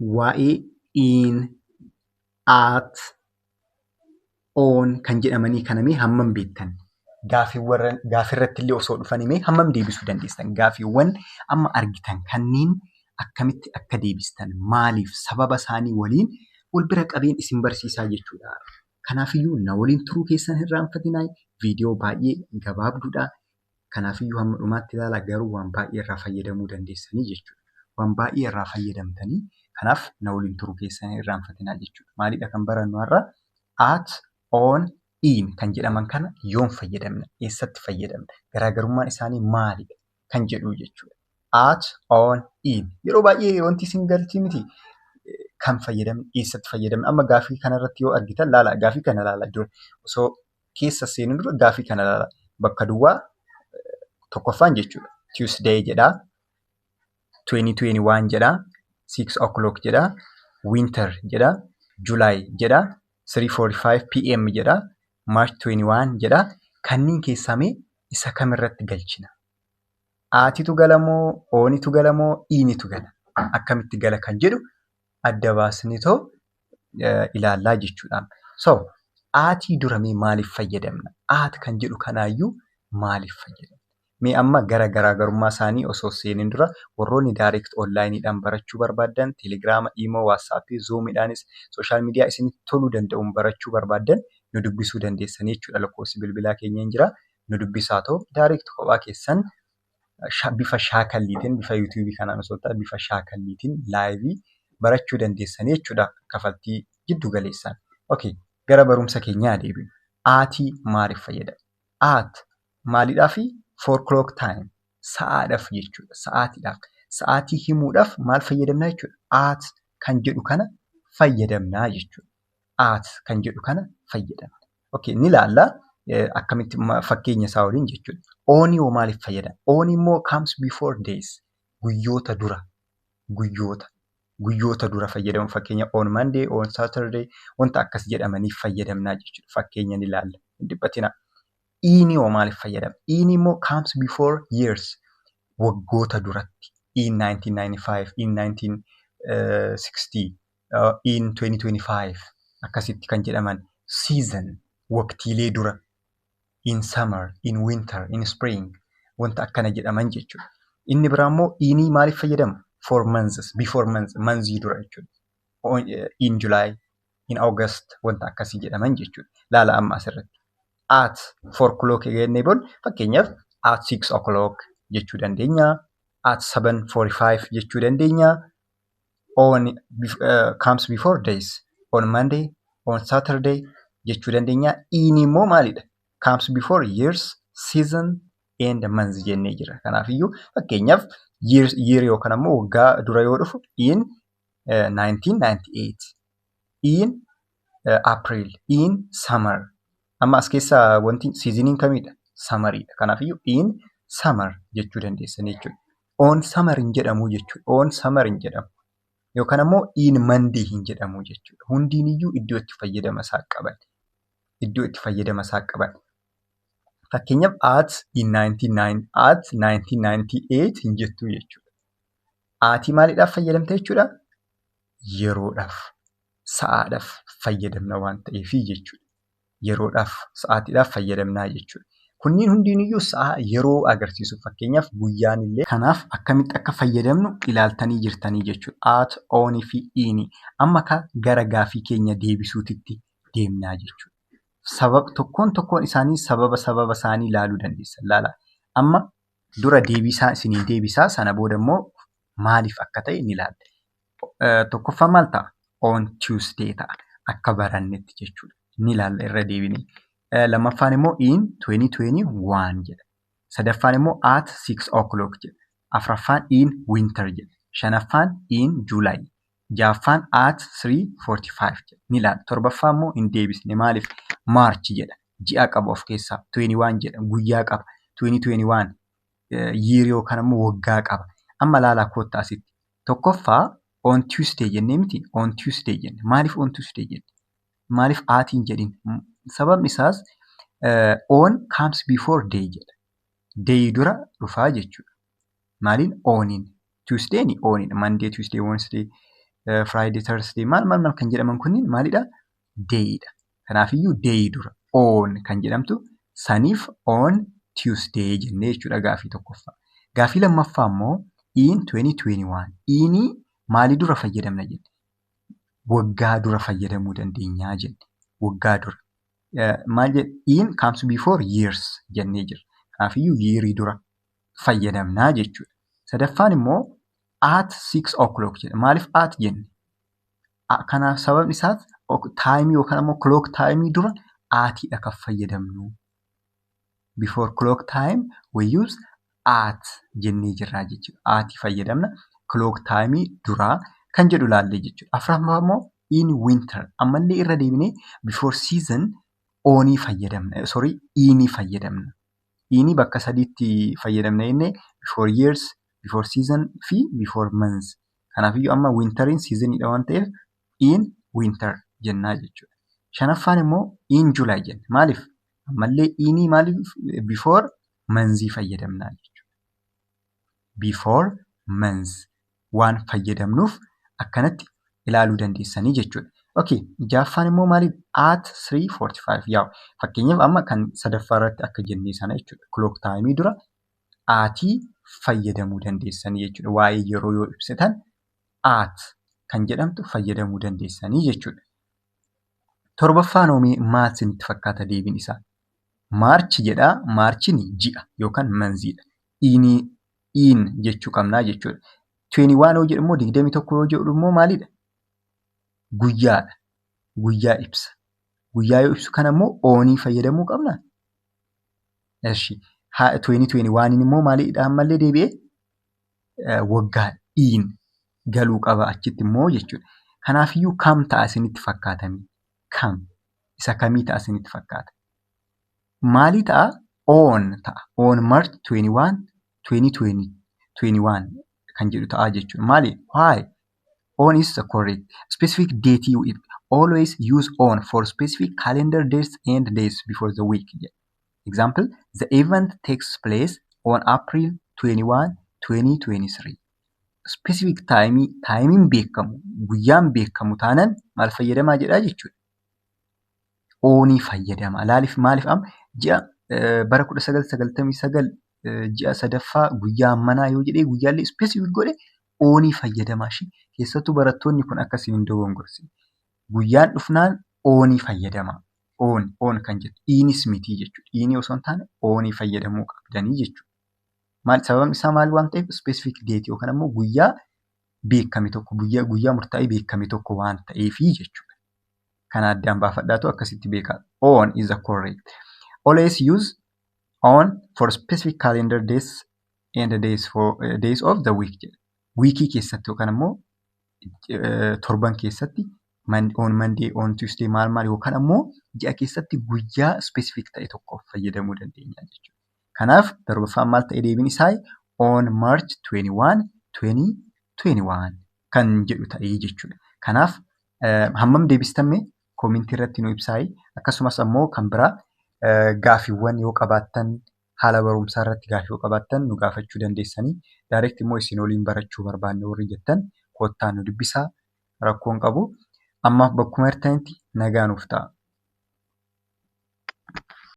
Waa'ee in, at, on kan jedhamanii kana mee hammam beektan? Gaaffiirratti illee osoo dhufanii mee hammam deebisuu dandeessan? Gaaffiiwwan amma argitan kanneen akkamitti akka deebistan, maaliif, sababa isaanii waliin wal bira qabeen isin barsiisaa jechuudha. Kanaafiyyuu na waliin turuu keessan hin irraanfatinaa. Viidiyoo baay'ee gabaabduudha. Kanaafiyyuu hamma dhumaatti ilaalaa, garuu waan baay'ee irraa fayyadamuu dandeessanii jechuudha. Waan baay'ee irraa fayyadamtanii, kanaaf na waliin turuu keessan hin irraanfatinaa jechuudha. Maalidha kan barannu har'a? At, on, in kan jedhaman kana yoom fayyadamna? Eessatti fayyadamna? Garaagarummaan isaanii maalidha? Kan jedhu jechuudha. At, on, in. Yeroo baay'ee wanti isin galtii miti. Kan fayyadamnu, eessatti fayyadamna? Amma gaaffii kanarratti yoo argitan, laala, gaaffii kana laala. Dura osoo keessa seenuu dura gaaffii kana laala. Bakka duwwaa tokkoffaan jechuudha. Tuesday jedhaa. 2021 jedhaa. 6 o'clock jedhaa. Winter jedhaa. July jedhaa. 3:45 p.m. jedhaa. March 21 jedhaa. Kanneen keessaa mee isa kamirratti galchina? Atitu gala moo, onitu gala moo, initu gala? Akkamitti gala kan jedhu adda baasnitoo ilaallaa jechuudha. So, atii dura mee maaliif fayyadamna? At kan jedhu kanaayyuu maaliif fayyadamna? Mee amma gara garaagarummaa isaanii osoo seenin dura, warroonni direct onlineiidhaan barachuu barbaaddan, Telegiraama, Imo, WhatsAppii, Zoomiidhaanis, social media isinitti toluu danda'uun barachuu barbaaddan nu dubbisuu dandeessanii jechuudha. Lakkoofsi bilbilaa keenya hin jira. Nu dubbisaa ta'u direct kophaa keessan bifa shaakalliitiin, bifa YouTubeii kanaan osoo ta'e, bifa shaakalliitiin liveii barachuu dandeessanii jechuudha. Kafaltii jiddu galeessaan. Okay, gara barumsa keenyaa deebinu. Atii maaliif fayyada? At maalidhaafi? For clock time, sa'aadhaaf jechuudha. Sa'aatiidhaaf. Sa'aatii himuudhaaf maal fayyadamna jechuudha? At kan jedhu kana fayyadamnaa jechuudha. At kan jedhu kana fayyadamna. Okay, ni ilaalla akkamitti fakkeenya isaa waliin jechuudha. Onii hoo maaliif fayyada? Onii immoo comes before days, guyyoota dura, guyyoota dura fayyadamu. Fakkeenya, on Monday, on Saturday, wanta akkas jedhamaniif fayyadamnaa jechuudha. Fakkeenya ni ilaalla. Hin dhiphatinaa. Inii hoo maaliif fayyadama? Inii immoo comes before years, waggoota duratti. In 1995, in 1960, in 2025 akkasitti kan jedhaman, season, waqtiilee dura, in summer, in winter, in spring, wanta akkana jedhaman jechuudha. Inni biraa immoo inii maaliif fayyadama? For months, before months, monthii dura jechuudha. In July, in August, wanta akkasii jedhaman jechuudha. Laala amma asirratti. At 4 o'clock jennee booda, fakkeenyaaf, at 6 o'clock jechuu dandeenya. At 7:45 jechuu dandeenya. On comes before days. On Monday, on Saturday jechuu dandeenya. In immoo maalidha? Comes before years, season and months jennee jira. Kanaafiyyuu fakkeenyaaf year yookaan ammoo waggaa dura yoo dhufu, in 1998, in April, in summer. Amma as keessaa wanti seasoniin kamidha? Summeriidha. Kanaafiyyuu in summer jechuu dandeessan jechuudha. On summer hin jedhamu jechuudha. On summer hin jedhamu. Yookaan ammoo in Monday hin jedhamu jechuudha. Hundiiniyyuu iddoo itti fayyadama isaa qaban. Iddoo itti fayyadama isaa qaban. Fakkeenyaaf, at in 99, at 1998 hin jettu jechuudha. Atii maaliidhaaf fayyadamta jechuudha? Yeroodhaaf, sa'aadhaaf fayyadamna waan ta'eefi jechuudha. Yeroodhaaf, sa'aatiidhaaf fayyadamnaa jechuudha. Kunniin hundiiniyyuu sa'a, yeroo agarsiisu. Fakkeenyaaf, guyyaan illee. Kanaaf akkamitti akka fayyadamnu ilaaltanii jirtanii jechuudha. At, onii fi inii. Amma gara gaaffii keenya deebisuutitti deemnaa jechuudha. Sababa tokkoon tokkoon isaanii sababa isaanii ilaaluu dandeessan. Ilaalaa. Amma dura deebisaa isinii deebisaa, sana booda immoo maaliif akka ta'e ni ilaalla. Tokkoffaan maal ta'a? On Tuesday ta'a. Akka barannetti jechuudha. Ni ilaalla irra deebinee. Lammaffaan immoo in 2021 jedha. Sadaffaan immoo at 6 o'clock jedha. Afuraffaan in winter jedha. Shanaffaan in July. Ja'affaan at 3:45 jedha. Ni ilaalla. Torbaffaa immoo hin deebisne. Maaliif? March jedha. Ji'a qaba of keessaa. 21 jedha. Guyyaa qaba. 2021 year yookaan immoo waggaa qaba. Amma ilaalaa, kottaa asitti. Tokkoffaa on Tuesday jennee miti? On Tuesday jenne. Maaliif on Tuesday jenne? Maaliif atii hin jedhin? Sababni isaas on comes before day jedha. Day dura dhufaa jechuudha. Maaliin? Oniin. Tuesdayn onidha. Monday, Tuesday, Wednesday, Friday, Thursday maal maal maal kan jedhaman kunniin maalidha? Dayidha. Kanaafiyyuu day dura on kan jedhamtu saniif on Tuesday jennee jechuudha gaafii tokkoffaa. Gaafii lammaffaa immoo in 2021. Inii maalii dura fayyadamna jenne? Waggaa dura fayyadamuu dandeenya jenne. Waggaa dura. Maal jedhe? In comes before years jennee jirra. Kanaafiyyuu yearii dura fayyadamnaa jechuudha. Sadaffaan immoo at 6 o'clock jedha. Maaliif at jenne? Kanaaf sababni isaas timeii yookaan ammoo clock timeii dura atiidha kan fayyadamnu. Before clock time we use at jennee jirraa jechuudha. Atii fayyadamna clock timeii duraa kan jedhu laallee jechuudha. Afuraffaa immoo in winter, ammallee irra deebinee before season onii fayyadamna. Sorry, inii fayyadamna. Inii bakka sadiitti fayyadamna jennee: before years, before season fi before months. Kanaafiyyuu amma winteriin seasoniidha waan ta'eef in winter jennaa jechuudha. Shanaffaan immoo in July jenna. Maaliif? Ammallee inii maaliif before monthsii fayyadamnaa jechuudha. Before months waan fayyadamnuuf akkanatti ilaaluu dandeessanii jechuudha. Okay, ja'affaan immoo maaliif at 3:45 yaa'u? Fakkeenyaaf amma kan sadaffaa irratti akka jennee sana jechuudha. Clock timeii dura atii fayyadamuu dandeessanii jechuudha. Waa'ee yeroo yoo ibsitan at kan jedhamtu fayyadamuu dandeessanii jechuudha. Torbaffaan hoo maal isinitti fakkaata deebiin isaa? March jedhaa. Marchiin ji'a yookaan monthiidha. Inii in jechuu qabnaa jechuudha. 21 yoo jedhu immoo, 21 yoo jedhu immoo maalidha? Guyyaadha. Guyyaa ibsa. Guyyaa yoo ibsu kana immoo onii fayyadamuu qabnaa? Eshi, 2021 immoo maalidha? Ammallee deebi'ee waggaa in galuu qaba achitti immoo jechuudha. Kanaafiyyuu kam ta'a isinitti fakkaatamii? Kam? Isa kamii ta'a isinitti fakkaata? Maalii ta'a? On ta'a. On March 21, 2021 kan jedhu ta'a jechuudha. Maali? Why? On is the correct. Specific date, you always use on for specific calendar dates and days before the week. Example, the event takes place on April 21, 2023. Specific time, timeiin beekamu, guyyaan beekamu taanaan maal fayyadamaa jedhaa jechuudha. Onii fayyadama. Laaliif maaliif amma ji'a bara 1999 ji'a sadaffaa guyyaa manaa yoo jedhee guyyaallee specific godhe onii fayyadamaa ishee. Keessattuu barattoonni kun akkasiin hin dogongorsine. Guyyaan dhufnaan onii fayyadama. On, on kan jedhu inis mitii jechuudha. Inii osoo hin taane onii fayyadamuu qabdanii jechuudha. Maal sababni isaa maal waan ta'eef? Specific date yookaan ammoo guyyaa beekame tokko, guyyaa murtaa'ee beekame tokko waan ta'eefi jechuudha. Kana addaan baafadhaatu akkasitti beekaa. On is the correct. Always use on for specific calendar days and days for days of the week jedha. Weekii keessatti yookaan ammoo torban keessatti on Monday, on Tuesday maal maal yookaan ammoo ji'a keessatti guyyaa specific ta'e tokko fayyadamuu dandeenya jechuudha. Kanaaf torbaffaan maal ta'e deebiin isaa? On March 21, 2021 kan jedhu ta'ee jechuudha. Kanaaf hammam deebistamme commentii irratti nu ibsaayi. Akkasumas ammoo kan biraa gaafiiwwan yoo qabaattan, haala barumsaa irratti gaafii yoo qabaattan nu gaafachuu dandeessanii. Direct immoo isin waliin barachuu barbaanne warri jettan kottaa nu dubbisaa, rakkoon qabu. Ammaaf bakkuma jirtanitti nagaa nuuf ta'a.